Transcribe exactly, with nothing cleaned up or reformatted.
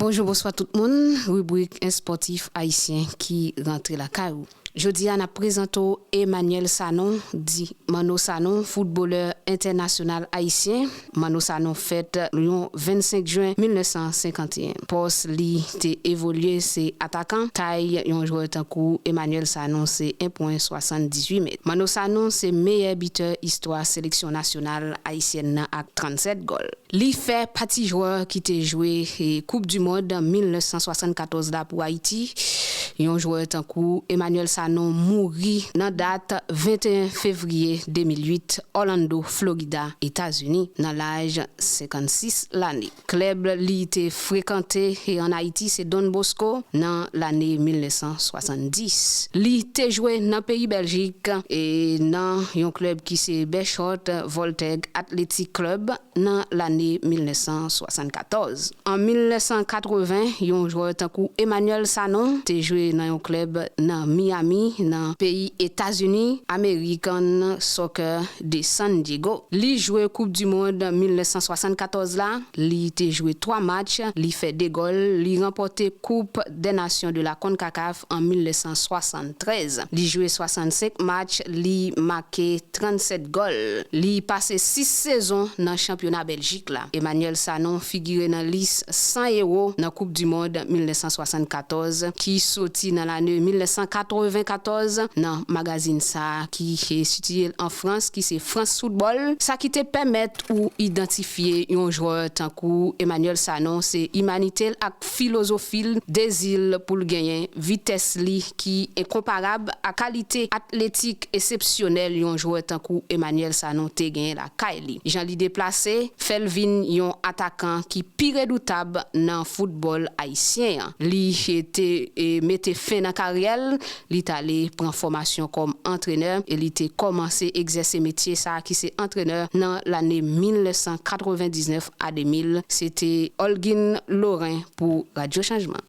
Bonjou, bonswa tout moun. Ribrik Espòtif Ayisyen ki rantre lakay ou. Jodi a, n ap prezante w Emmanuel Sanon, di Manno Sanon, foutbolè entènasyonal ayisyen. Manno Sanon fèt yon vennsenk jen mil nèf san senkanteyen. Pòs li te evolye se atakan. Tay yon jwè tankou Emmanuel Sanon se en pwen swasanndizuit mèt. Manno Sanon se meyè bitè istwa seleksyon nasyonal ayisyèn nan ak trannsèt gòl. Li fè pati jwè ki te jwe e Koup di Mond mil nèf san swasannkatòz la pou Ayiti. Yon jwè tankou Emmanuel Sanon mouri nan dat venteyen fevriye de mil uit, Orlando, Florida, Etazini, nan laj senkannsis lane. Klèb li te frekante e ann Ayiti se Don Bosco nan lane mil nèf san swasanndis. Li te jwe nan peyi Bèljik e nan yon klèb ki se Beerschot Voltregge Athletic Club nan lane mil nèf san swasannkatòz. An mil nèf san katreven, yon jwè tankou Emmanuel Sanon te jwe nan yon klèb nan Miami, nan peyi Etazini, American Soccer de San Diego. Li jwe Koup di Mond mil nèf san swasannkatòz la, li te jwe twa match, li fè de gòl, li ranpòte Coupe des Nations de la CONCACAF an mil nèf san swasanntrèz. Li jwe swasannsenk match, li make trannsèt gòl. Li pase sis sezon nan chanpyona Bèljik la. Emmanuel Sanon figire nan lis san ewo nan Koup di Mond mil nèf san swasannkatòz ki soti nan lane mil nèf san katrevenkatòz nan magazin sa a ki sitiye l an Frans, ki se France Football. Sa ki te pèmèt ou idantifye yon jwè tankou Emmanuel Sanon se imanite l ak filozofi l, dezi l pou l genyen, vitès li ki enkonparab ak kalite atletik eksepsyonèl yon jwè tankou Emmanuel Sanon te genyen lakay li. Jan li deplase, fè l vin yon atakan ki pi redoutab nan foutbòl ayisyen an. Li te, e, mete fen nan karyè l, li t ale pran fòmasyon kòm antrenè e li te kòmanse egzèse metye sa a ki se antrenè nan lane mil nèf san katrevendiznèf a de mil. Se te Olguin Laurin pou Radyo Chanjman.